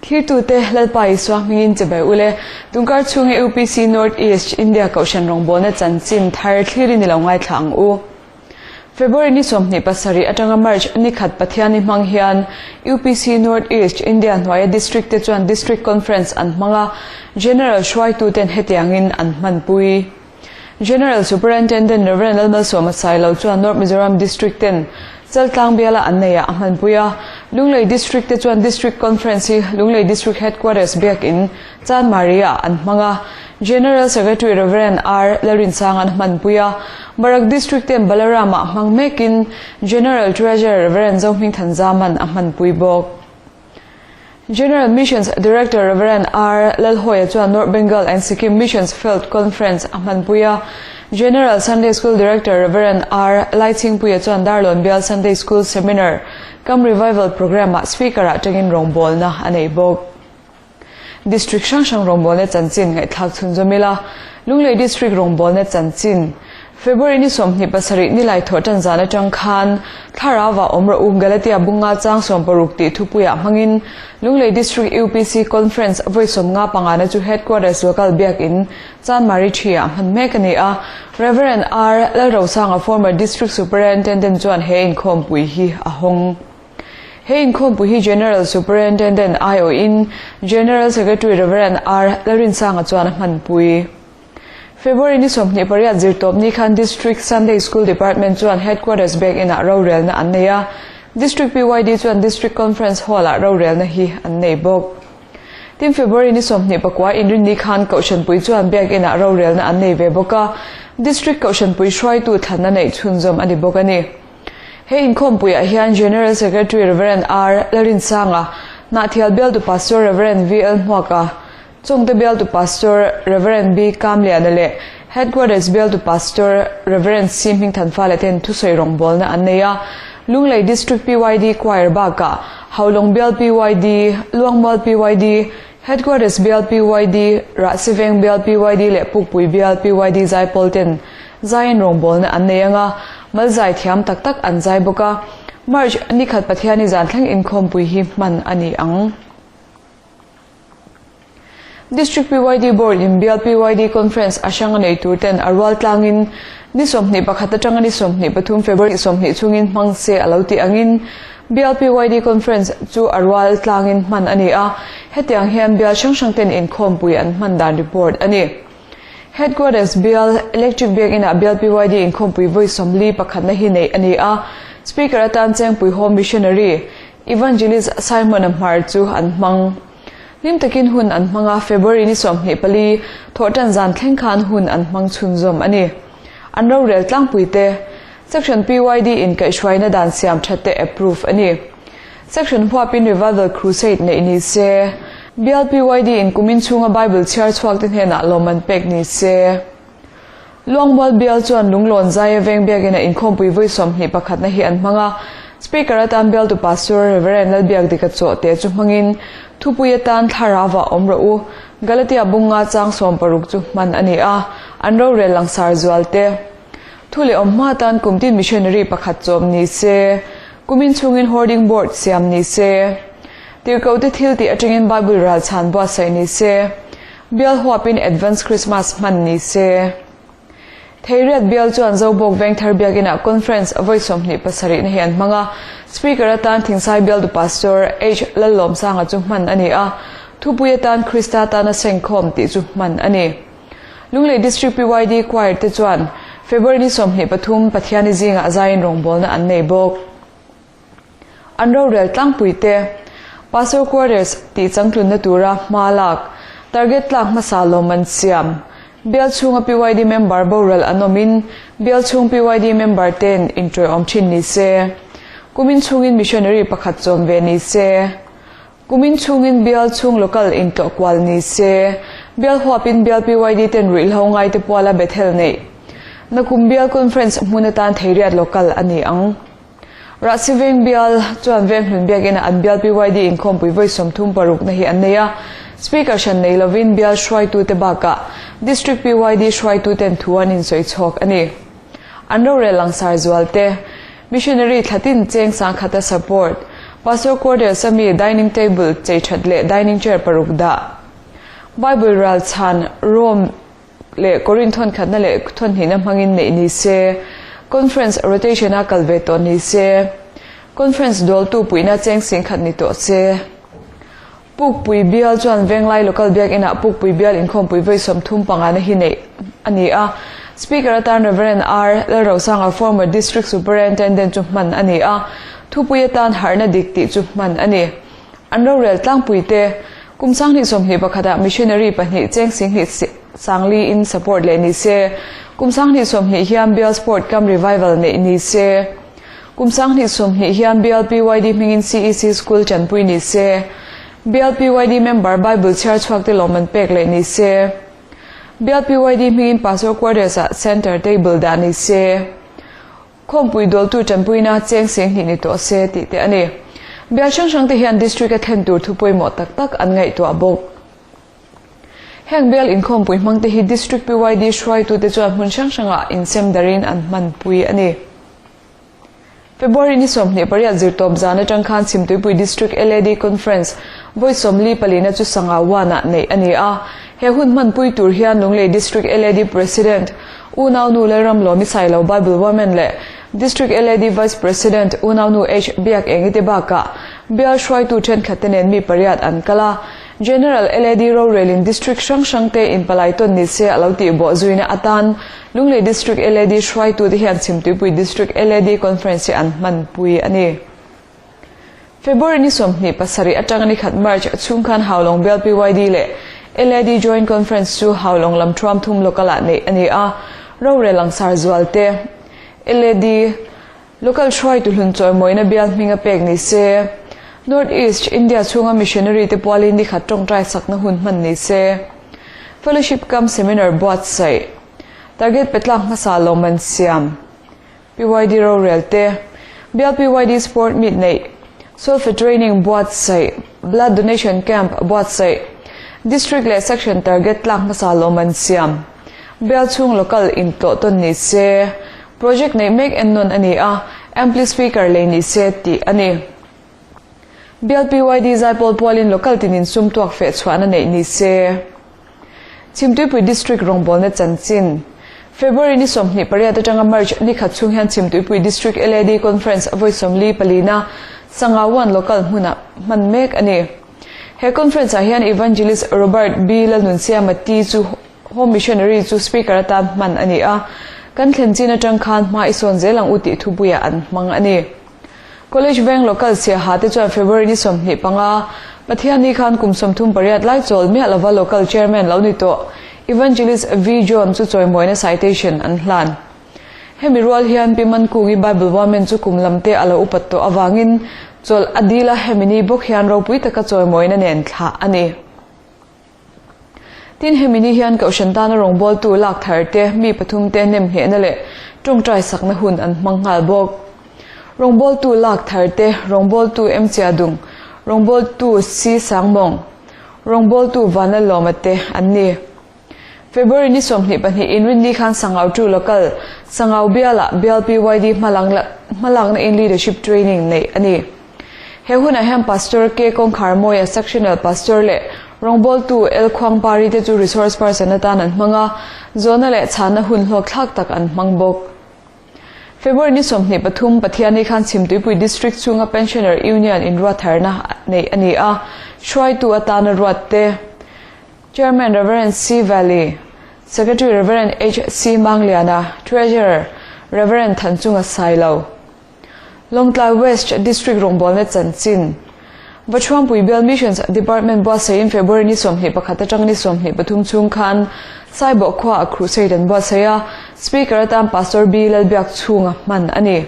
Thirtute Lalpa Isua hmingin che bai ule, tunkar chhunga UPC North East India Kohhran rawngbawlna chanchin thar thlirin i lo ngaithla ang u. February ni 27 atanga March ni khat Pathianni hmang hian UPC North East India hnuaia District te chuan District Conference an hmang a, General hruaituten hetiangin an hmanpui. General Superintendent Rev. Lalmalsawma Sailo chuan North Mizoram District ten Chaltlang biala an neihah a hmanpui a, Lunglei District te chuan District Conference hi Lunglei District Headquarters biakin Chanmari-ah an hmang a, General Secretary Rev. R. Lalrinsang an hmanpui a, Barak District ten Balaram-ah hmang mekin General Treasurer Rev. Zohmingthanzaman a hmanpui bawk. General Missions Director Rev. R. Lalhawia chuan North Bengal and Sikkim Missions Field Conference a hmanpui a, General Sunday School Director Rev. R. Laichhingpuia chuan Darlawn Bial Sunday School Seminar cum Revival Programme-ah Speaker-ah tangin rawngbawlna a nei bawk. District hrang hrang rawngbawlna chanchin ngaihthlak chhunzawm ila, Lunglei District rawngbawlna chanchin, February ni 27 nilai thawh tan zan atang khan Thlarau-ah awm rawh u Galatia bunga chang 60 tih thupuiah hmangin Lunglei District UPC Conference vawi 55 na chu Headquarters Local Biakin Chanmari Ṭhi-ah hman mek a ni a, Rev. R. Lalrosanga former District Superintendent chuan he inkhawmpui hi a hawng. He inkhawmpui hi General Superintendent aiawhin General Secretary Rev. R. Lalrinsanga chuan a hmanpui. February ni 28 zirtawp ni khan District Sunday School Department chuan Headquarters Biak Inah rorelna an nei a, District PYD chuan District Conference Hall-ah rorelna hi an nei bawk. Tin, February ni 24 inrinni khan Kohhranpui chuan Biak Inah rorelna an nei ve bawk a, District Kohhranpui hruaitu thlanna neih chhunzawm a ni bawk a ni. He inkhawmpuiah hian General Secretary Rev. R. Lalrinsanga, Hnahthial bialtu Pastor Rev. VL Hmuaka, Chungte bialtu Pastor Rev. B. Kamliana leh Headquarters bialtu Pastor Rev. C. Hmingthanfala ten thusawi rawngbawlna an nei a. Lunglei District PYD Choir bakah Haulawng bial PYD, Luangmual PYD, Headquarters bial PYD, Rahsiveng bial PYD leh Pukpui bial PYD zaipawl ten Zaiin rawngbawlna an nei ang a, mal zai thiam tak tak an zai bawk a. March ni khat Pathiani zan thleng inkhawmpui hi hman a ni ang. District PYD Board in Bial PYD Conference a hrang a nei tur ten a rual tlangin ni 21 atanga ni 23 February 20 chungin hmang se a lo tih angin Bial PYD Conference chu a rual tlangin hman a ni a, hetiang hian bial hrang hrang ten inkhawmpui an hman dan report a ni. Headquarters Bial, Electric Biakinn-ah Bial PYD inkhawmpui vawi 41 na hi neih a ni a, Speaker atan Chengpui Home Missionary, Evangelist Simon-a hmar chu an hmang. Hlim takin hun an hmang a, February ni 24, thawhtan zan thleng khan hun an hmang chhunzawm a ni. An rorel tlangpui te, Section PYD in kaihhruaina dan siam that te approve a ni. Section huapin Revival Crusade neih ni se, Bial PYD in kumin chhunga Bible chhiar chhuak te hnenah lawmman pek ni se. Luangmual Bial chuan Lunglawn Zaia veng biakina inkhawmpui vawi 21 na hi an hmang a, Speaker atan bialtu Pastor Rev. Lalbiakdika chaw te chu hmangin thupui atan thlarau-ah awm rawh u, Galatia bunga chang 60 chu hman a ni a, an rorel langsar zual te. Thu leh awm hma tan kum tin missionary pakhat chawm ni se, kumin chhungin hoarding board siam ni se, tirhkohte thil tih atangin Bible ral chhan buatsaih ni se, bial huapin Advance Christmas hman ni se. Theiriat bial chuan Zobawk Vengthar Biakinah Conference vawi 27 na hi an hmang a, Speaker atan Thingsai bialtu Pastor H Lallawmsanga chu hman a ni a, thupui atan Krista tana sengkhawm tih chu hman a ni. Lunglei District PYD Choir te chuan February ni 23 Pathiani zingah zaiin rawngbawlna an nei bawk. An rorel tlangpui te, Pastor Quarters tih changtlunna tura hma lak, target tlak hmasa lawm an siam. Bial chhunga PYD member boral an awmin bial chhung PYD member ten inṭawiawm ṭhin ni se. Kumin chhungin missionary pakhat chawm ve ni se. Kumin chhungin bial chhung local intlawh kual ni se, bial huapin bial PYD ten ruihhlo ngaite puala Bethel neih. Nakum bial conference hmun atan Theiriat local a ni ang. Rahsi veng bial chuan veng hlun biakina an bial PYD inkhawmpui vawi 36 na hi an nei a, Speaker hran nei lovin bial hruaitute bakah District PYD hruaituten thu an insawi chhawk a ni. An rorel langsar zual te, Missionary thlatin cheng sangkhata support. Pastor quarters a mi dining table chei that leh dining chair paruk dah. Bible ral chhan Rome leh Korinth thawn khatna leh thawn hnihna hmangin neih ni se, conference rotation a kal ve tawh ni se, conference dawltu puihna cheng sing khat ni tawh se. Pukpui Bial chuan Venglai Local Biakinah Pukpui Bial inkhawmpui vawi 35 na hi neih a ni a. Speaker atan Rev. R. Lalrosanga former District Superintendent chu hman a ni a, thupui atan harhna dik tih chu hman a ni. An rorel tlangpui te, kum 2021 ah missionary pahnih cheng 10,000 sangli in support leh ni se, kum 2020 hian Bial Sport Cum Revival neih ni se, Kum 2020 hian BLPYD hmingin CEC School chanpui ni se, BLPYD member Bible chhiar chhuak te lawmman pek leh ni se, BLPYD hmingin Pastor Quarters ah Center Table dah ni se, Khawmpui dawltu tanpuina cheng 10,000 ni tawh se tih te a ni. Bial hrang hrang te hian District a thlen tur thu pawimawh tak tak an ngaihtuah bawk. Heng bial inkhawmpui hmangte hi District PYD hruaitute chuan hmun hrang hrangah insem darin an hmanpui a ni. February ni 28 zirtawp zan atang khan Chhimtuipui District LAD Conference vawi 44 na chu Sangau One ah neih a ni a. He hun hmanpui tur hian Lunglei District LAD President Unaunu Lalramlawmi Sailo Bible Women leh District LAD Vice President Unaunu H Biak Engite bakah bial hruaitu thenkhat te nen mi pariat an kal a. General LAD rorelin District hrang hrang te inpalai tawn ni se a lo tih bawh zuina atan Lunglei District LAD hruaitute hian Chhimtuipui District LAD Conference hi an hmanpui a ni. February ni 27 atanga ni khat March chhung khan Haulawng Bial PYD leh LAD Joint Conference chu Haulawng lam thuam thum local ah neih a ni a, rorel langsar zual te LAD Local hruaitu hlun chawimawina bial hming a pek ni se, North East India chhunga missionary te pualin ni khat tawngtai sakna hun hman ni se, Fellowship cum Seminar buatsaih, Target petlak hmasa lawmman siam, PYD rorel te, Bial PYD Sport Meet neih, Solfa Training buatsaih, Blood Donation Camp buatsaih, District leh Section target tlak hmasa lawmman siam, Bial chhung local intlawh tawn ni se, Project neih mek ennawn a ni a, ampli speaker lei ni se tih a ni. Bial PYD Zaipawl pualin local tinin sum tuak feh chhuahna neih ni se. Chhimtuipui District rawngbawlna chanchin, February ni 28 atanga March ni khat chhung hian Chhimtuipui District LAD Conference vawi 44 na Sangawan Local hmunah hman mek a ni. He conference ah hian Evangelist Robert B. Lalnunsiama T chu Home Missionary chu Speaker atan hman a ni a, kan thlen chin atang khan hma i sawn zel ang u tih thupuiah an hmang a ni. College Veng Local Siaha te chuan February ni 25, Pathianni khan kum 38 lai chawl miah lova Local Chairman lo ni tawh Evangelist V. John chu chawimawina citation an hlan. Hemi rual hian Pi Mankungi Bible Women chu kum lam te a lo upat tawh avangin chawlh a dil a, hemi ni bawk hian ropui taka chawimawina nen thlah a ni. Tin, hemi ni hian Kohhran tana rawngbawltu lak thar te, mi pathum te nem hnehna leh tawngtai sakna hun an hmang nghal bawk. Rawngbawltu lak thar te, rawngbawltu M Chiadung, rawngbawltu C Sangmawng, rawngbawltu Vanlalawma te an ni. February ni 22 inrinni khan Sangau Tu Local, Sangau Bialah Bial PYD hmalakna in Leadership Training neih a ni. He hunah hian Pastor K Kawngkharmawia Sectional Pastor leh rawngbawltu L Khuangpari te chu Resource Person atan an hmang a, zawhna leh chhanna hun hlawkthlak tak an hmang bawk. February ni 23 Pathianni khan Chhimtuipui District chhunga Pensioner Union inruatharna neih a ni a, hruaitu atana ruat te, Chairman Rev. C Valley, Secretary Rev. H C Mangliana, Treasurer Rev. Thanchunga Sailo. Lawngtlai West District rawngbawlna chanchin, Vachuangpui Bial Missions Department buatsaihin February ni 21 atang ni 23 chhung khan Saibawh khua a crusade an buatsaih a, Speaker atan Pastor B Lalbiak chhunga hman a ni.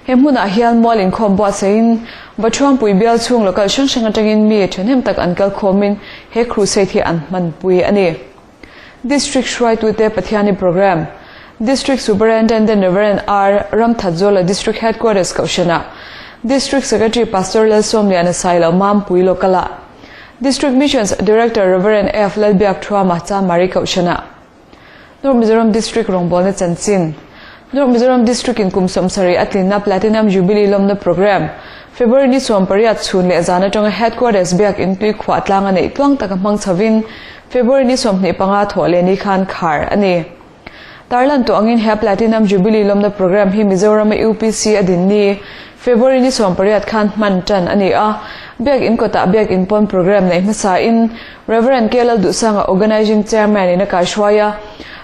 He hmunah hian mual inkhawm buatsaihin Vachuangpui Bial chhung local hrang hrang atangin mi thahnem tak an kal khawmin he crusade hi an hmanpui a ni. District hruaitute Pathiani Programme, District Superintendent Rev. R. Ramthatzola District Headquarters Kohhranah, District Secretary Pastor Lalsawmliana Sailo Mampui Local-ah, District Missions Director Rev. F. Lalbiakthuama Chamari Kohhranah, North Mizoram District rawngbawlna chanchin, North Mizoram District in kum 70 a tlinna Platinum Jubilee lawmna Programme, February ni 18 chhun leh zan atanga Headquarters Biak In tui khuah tlang a neih tluang taka hmang chhovin February ni 25 thawh leh ni khan khar a ni. Tarlan tawh angin he Platinum Jubilee lawmna programme hi Mizorama UPC a din ni February ni 18 khan hman tan a ni a. Biak In kawtah Biak In pawn programme neih hmasain Rev. K Lalduhsanga Organising Chairman in a kaihruai a.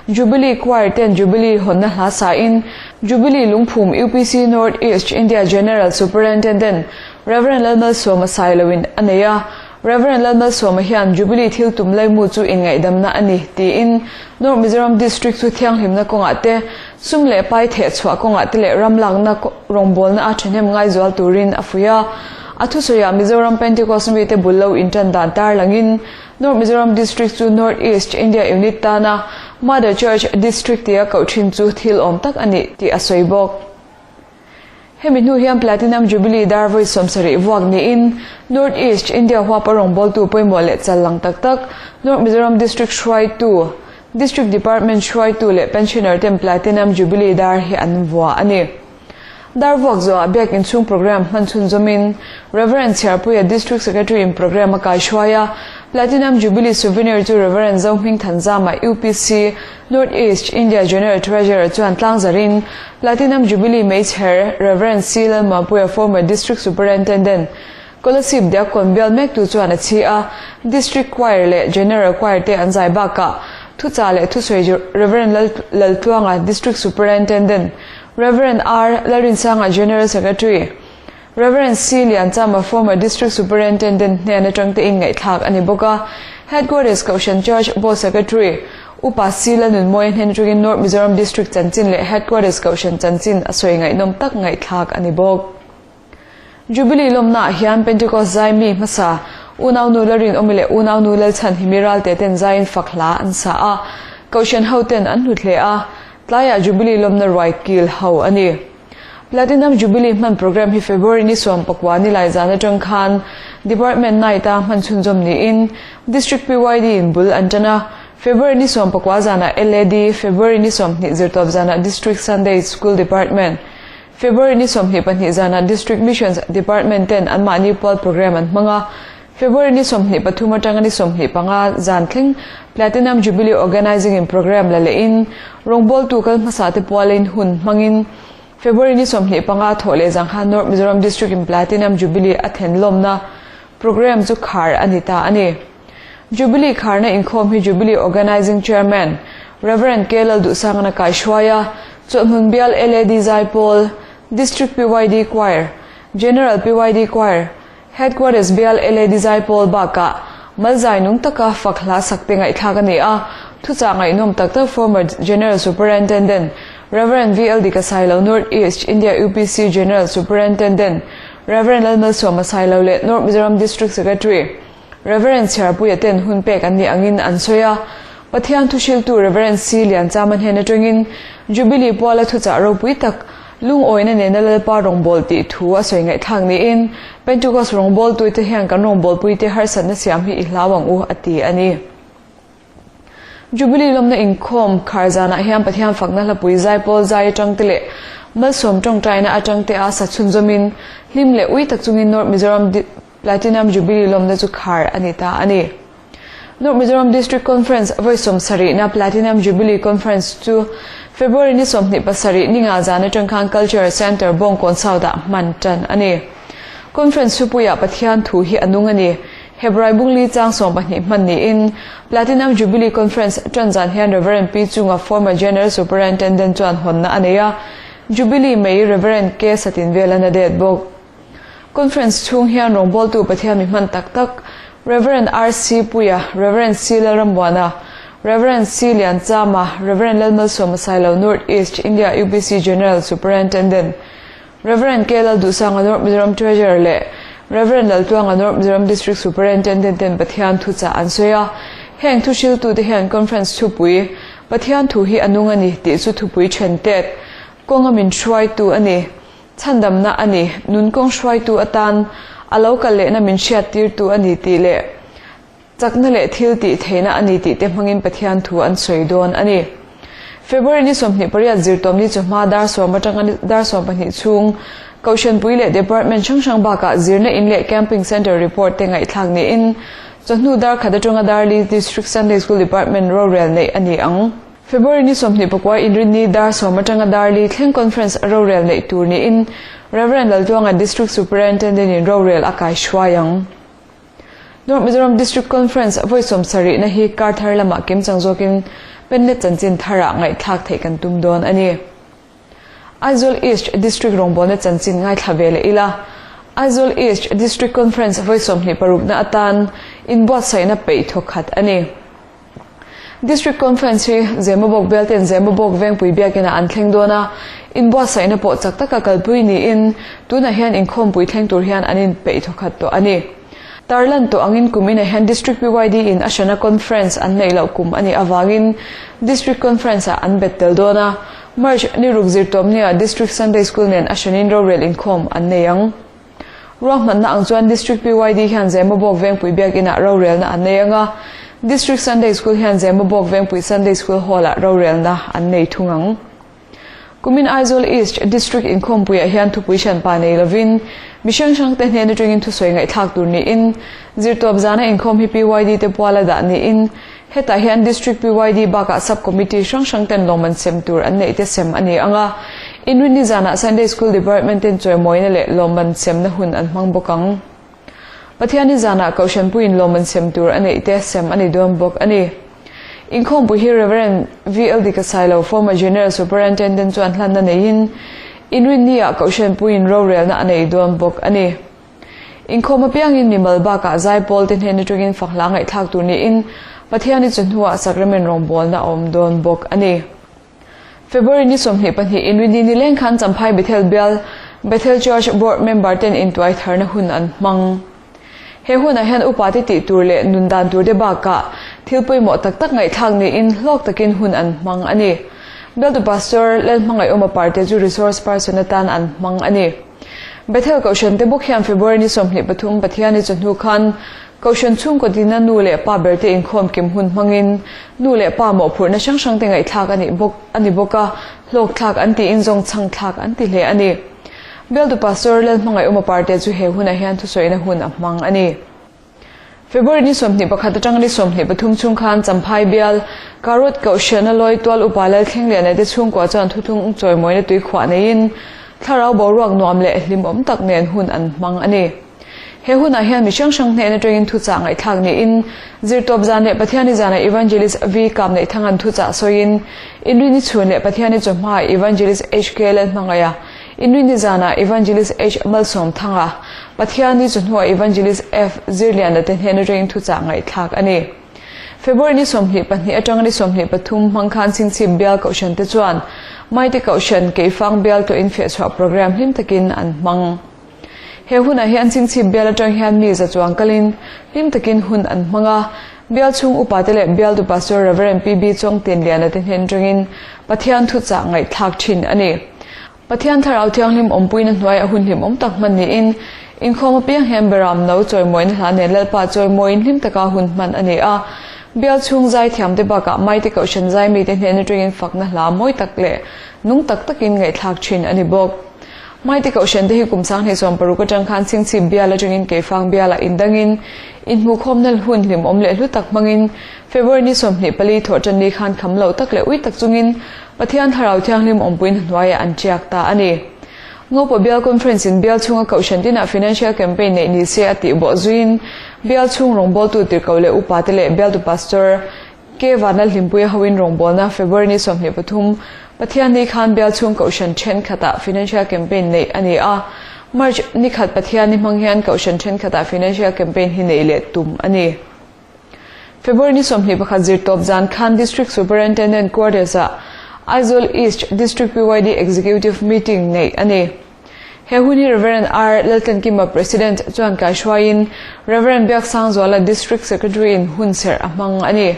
Jubilee Choir ten Jubilee hawnna hla sain Jubilee lungphum UPC North East India General Superintendent Rev. Lalmalsawma Sailoin a nei a. Rev. Lalmalsawma hian Jubilee thil tum laimu chu inngaihdamna a ni tiin North Mizoram District chu thianghlimna kawngah te, sum leh pai theh chhuah kawngah te leh ram lakna rawngbawlna a thahnem ngaizual turin a fuih a. A thusawiah Mizoram Pentecost mite bul lo intan dan tarlangin North Mizoram District chu North East India Unit tana Mother Church District tia koh thin chu thil awm tak a ni tih a sawi bawk. Hemi hnu hian Platinum Jubilee dar vawi 70 vuak niin North East India huapa rawngbawltu pawimawh leh chal lang tak tak North Mizoram District hruaitu, District Department hruaitu leh Pensioner ten Platinum Jubilee dar hi an vua a ni. Dar vuak zawhah Biak Inchhung Programme hman chhunzawmin Rev. Chhiarpuia District Secretary in Programme a kaihruai a, Platinum Jubilee Souvenir chu Rev. Zohming Thanzama UPC North East India General Treasurer chuan tlangzarin Platinum Jubilee Meichher Rev. C. Lalmuanpuia Former District Superintendent Kolasib Diakkawn bial mektu chuan a chhi a, District Choir leh General Choir te an zai bakah thuchah leh thusawi Rev. Laltluanga District Superintendent Rev. R. Lalrinsanga General Secretary, Rev. C. Lianchama Former District Superintendent hnen atang te in ngaihthlak a ni bawk a. Headquarters Kohhran Church Board Secretary, Upa C. Lalnunmawia hnen atangin North Mizoram District chanchin leh Headquarters Kohhran chanchin a sawi ngaihnawm tak ngaihthlak a ni bawk. Jubilee lawmnaah hian Pentecost zai mi hmasa Unaunu Lalrinawmi leh Unaunu Lalchhanhimi Ralte ten zaiin fak hla an sa a, Kohhran ho ten an hlut hle a, tlaiah Jubilee lawmna ruai kil ho a ni. Platinum Jubilee hman programme hi February ni 19 nilai zan atang khan Department Night-a hman chhunzawm niin District PYD in bul an tan a, February ni 19 zanah LAD, February ni 20 zirtawp zanah District Sunday School Department, February ni 22 zanah District Missions Department ten anmahni pual programme an hmang a, February ni 23 atanga ni 25 zan thleng Platinum Jubilee Organising in programme la lehin rawngbawltu kal hmasa te pualin hun hmangin February ni 25 thawh leh zang khan North Mizoram District in Platinum Jubilee a then lawmna programme chu khar a ni ta a ni. Jubilee kharna inkhawm hi Jubilee Organising Chairman Rev. K Lalduhsangana kaihruai a, Chawlhhmun bial LAD Zaipawl, District PYD Choir, General PYD Choir, Headquarters bial LAD Zaipawl bakah malzai nung taka fak hla sak te ngaihthlak a ni a, thuchah ngaihnawm tak tak Former General Superintendent Rev. VL Dika Sailo North East India UPC General Superintendent Rev. Lalmalsawma Sailo leh North Mizoram District Secretary Rev. Chhiarpuia ten hun pek an nih angin an sawi a, Pathian thuhriltu Rev. C. Lianchama hnen atangin Jubilee puala thuchah ropui tak lungawina nena Lalpa rawngbâwl tih thu a sawi ngaihthlak niin Pentecost rawngbâwltuite hian kan rawngbâwlpuite harsatna siam hi i hlau ang u a ti a ni. Jubilee lawmna inkhawm khar zanah hian Pathian fakna hlapui zaipawl zai atang te leh malsawm tawngtaina atang te a sa chhunzawmin hlim leh ui tak chungin North Mizoram Platinum Jubilee lawmna chu khar a ni ta a ni. North Mizoram District Conference vawi 70na Platinum Jubilee Conference chu February ni 27 ninga zan atang khan Cultural Centre Bawngkawn South-ah hman tan a ni. Conference thupuiah Pathian thu hi a nung a ni. Hebrai Bungli chang 12 hman niin Platinum Jubilee Conference tan zan hian Rev. Pi Chunga former General Superintendent chuan hawnna a nei a, Jubilee mai Rev. K Satinvelan a det bawk. Conference chhung hian rawngbawltu Pathian mi hman tak tak Rev. RC Puia, Rev. C Lalrambuana, Rev. C Lianchama, Rev. Lalmalsawma Sailo North East India UPC General Superintendent, Rev. K Lalduhsanga North Mizoram Treasurer leh Rev. Laltuanga North Mizoram District Superintendent ten Pathian thuchah an sawi a. Heng thuhriltute hian conference thupui Pathian thu hi a nung a ni tih chu thupui then tet kawnga min hruaitu a ni. Chhandamna a ni, nun kawng hruaitu atan a lo kal lehna min hriattirtu a ni tih leh chakna leh thil tih theihna a ni tih te hmangin Pathian thu an sawi dawn a ni. February ni 28 zirtawmni chawhma dar sawm atanga dar 12 chhung. Kohhranpui leh Department hrang hrang bakah zirna in leh Camping Centre report te ngaihthlak niin chawhnu dar khat atanga dar li District Sunday School Department rorel neih a ni ang. February ni 24 Inrinni dar sawm atanga dar li thleng Conference rorel neih tur niin Rev. Laltuanga District Superintendent in rorel a kai hruai ang. North Mizoram District Conference vawi 70 na hi kar thar lamah kimchang zawkin Pennet chanchin tharah ngaihthlak theih kan tum dawn a ni. Aizawl East District rawngbawlna chanchin ngaithla ve leh ila, Aizawl East District Conference vawi 26 na atan inbuatsaihna peih thawkhat a ni. District Conference hi Zemabawk bialten Zemabawk Vengpui biakinah an thleng dawn a, inbuatsaihna pawh chak taka kalpui niin tunah hian inkhawmpui thleng tur hian an inpeih thawkhat tawh a ni. Tarlan tawh angin kum inah hian District PYD in a hrana Conference an neih loh kum a nih avangin District Conference ah an bet tel dawn a, March ni ruk zirtawmnia District Sunday School nen a hranin rorel inkhawm an nei ang. Ruahmanna ang chuan District PYD hian Zemabawk Vengpui Biakinah rorelna an nei ang a, District Sunday School hian Zemabawk Vengpui Sunday School Hall-ah rorelna an nei thung ang. Kumin Aizawl East District inkhawmpuiah hian thupui hranpa nei lovin mi hrang hrangte hnen atangin thusawi ngaihthlak tur niin zirtawp zana inkhawm hi PYD te puala dah niin Hetah hian District PYD bakah Sub Committee hrang hrang ten lawmman sem tur an neih te sem a ni ang a, Inrinni zanah Sunday School Department ten chawimawina leh lawmman semna hun an hmang bawk ang. Pathianni zanah Kohhranpuiin lawmman sem tur a neih te sem a ni dawn bawk a ni. Inkhawmpui hi Rev. VL Dikasailo, former General Superintendent chuan hlanna neiin Inrinni-ah Kohhranpuiin rorelna a nei dawn bawk a ni. Inkhawm apiangin mimal bakah zaipawl te hnen atangin fakhla ngaihthlak tur niin Pathiani chu hnuah sacrament rawngbawlna a awm dawn bawk a ni. February ni 22 Inrinni nileng khan Champhai Bethel bial Bethel Church Board member ten intuai tharna hun an hmang. He hunah hian upa te tih tur leh nun dan tur te bakah thil pawimawh tak tak ngaihthlak niin hlawk takin hun an hmang a ni. Bialtu Pastor Lalhmangaihawma Parte chu resource person atan an hmang a ni. Bethel Kohhran te bawk hian February ni 23 Pathianni chawhnu khan Kohhran chhungkaw tina nu leh pa berte inkhawm kim hun hmangin nu leh pa mawhphurhna hrang hrang te ngaihthlak a nih bawk a ni bawk a, hlawkthlak an tiin zawng chhangthlak an ti hle a ni. Bialtu Pastor Lalhmangaih Uma Parte chu he hunah hian thusawina hun a hmang a ni. February ni 21 atanga ni 23 chhung khan Champhai bial Karut Kohhran a lawi tual upa Lalthlengliana te chhungkua chuan thuthlung chawimawina tui khuah neiin thlarau boruak nuam leh hlimawm tak nen hun an hmang a ni. He hunah hian mi hrang hrang hnen atangin thuchah ngaihthlak niin Zirtawp zan leh Pathiani zanah Evangelist V Kamneihthanga'n thuchah sawiin Inrini chhun leh Pathiani chawhmaah Evangelist HK Lalhmangaiha Inrinni zanah Evangelist H Malsawmthanga, Pathianni chu hnuah Evangelist F Zirliana te hnen atangin thuchah ngaihthlak a ni. February ni 22 atanga ni 23 hmang khan Chhingchhip bial Kohhran te chuan Maite Kohhran Keifang bial tawh infehchhuah programme hlim takin an hmang. He hunah hian Chhingchhip bial atang hian mi za chuang kalin hlim takin hun an hmang a, bial chhung upate leh bialtu Pastor Rev. PB Chawngtinliana te hnen atangin Pathian thuchah ngaihthlak thin a ni. Pathian Thlarau Thianghlim awmpuina hnuaiah hun hlimawm tak hman niin, inkhawm apiang hian Beram no chawimawina hla nen Lalpa chawimawiin hlim taka hun hman a ni a. Bial chhung zai thiamte bakah Maite Kohhran zai mite hnen atangin fakna hla mawi tak leh nung tak takin ngaihthlak thin a ni bawk. Maite Kohhran te hi kum 2016 atang khan Chhingchhip bial atangin Keifang bialah indangin inhmuhkhawmna hun hlimawm leh hlu tak hmangin February ni 24 thawhtan ni khan kham lo tak leh ui tak chungin Pathian Thlarau Thianghlim awmpuina hnuaiah an tiak ta a ni. Ngopa Bial Conference in bial chhunga Kohhran tinah Financial Campaign neih ni se a tih bawh zuiin bial chhung rawngbawltu tirhkoh leh upate leh bialtu Pastor K Vanlalhlimpuia hoin rawngbawlna February ni 23 Pathian ni khan bial chhung Kohhran thenkhatah Financial Campaign neih a ni a, March ni khat Pathian ni hmang hian Kohhran thenkhatah Financial Campaign hi neih leh tum a ni. February ni 21 zirtawp zan khan District Superintendent Quarters-ah Aizawl East District PYD Executive Meeting neih a ni. He hun hi Rev. R. Laltlankima President chuan kaihruaiin Rev. Biaksangzuala District Secretary-in hun serh a hmang a ni.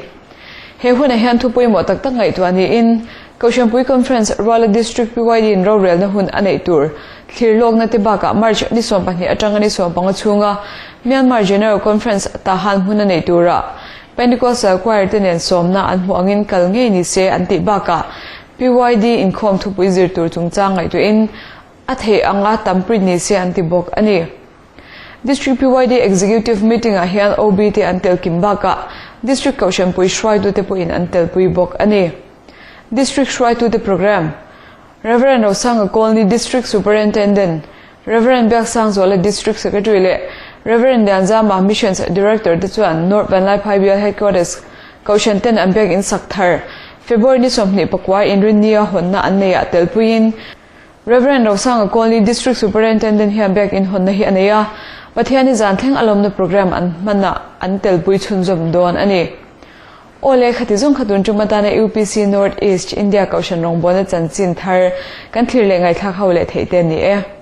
He hunah hian thu pawimawh tak tak ngaihtuah niin Kohhranpui Conference ruala District PYD-in rorelna hun a neih tur thlir lawkna te bakah March ni 12 atanga ni 15 chhunga Myanmar General Conference tahan hmun a neih turah Pentecostal Choir te nen sawmna an hmuh angin kal ngei ni se an tih bakah PYD inkhawm thupui zir tur chungchang ngaihtuahin. A theih anga tam print ni se an ti bawk a ni. District PYD Executive Meeting ah hian OB te an tel kim bakah District Kohhranpui hruaitute pawhin an telpui bawk a ni. District hruaitute Programme, Rev. Rosanga Colney District Superintendent, Rev. Biaksangzuala District Secretary leh Rev. Lianzama Missions Director te chuan North Vanlaiphai Bial Headquarters Kohhran ten an biak in sak thar February ni 24 inrinnia hawnna an nei ah telpuiin Rev. Rosanga Colney District Superintendent hian biak in hawnna hi a nei a, Pathiani zan thleng a lawmna programme an hmanah an telpui chhunzawm dawn a ni. Aw le, khati zawng kha tun tum atana UPC North East India Kohhran rawngbawlna chanchin thar kan thlir leh ngaihthlak ho leh theih te a ni e.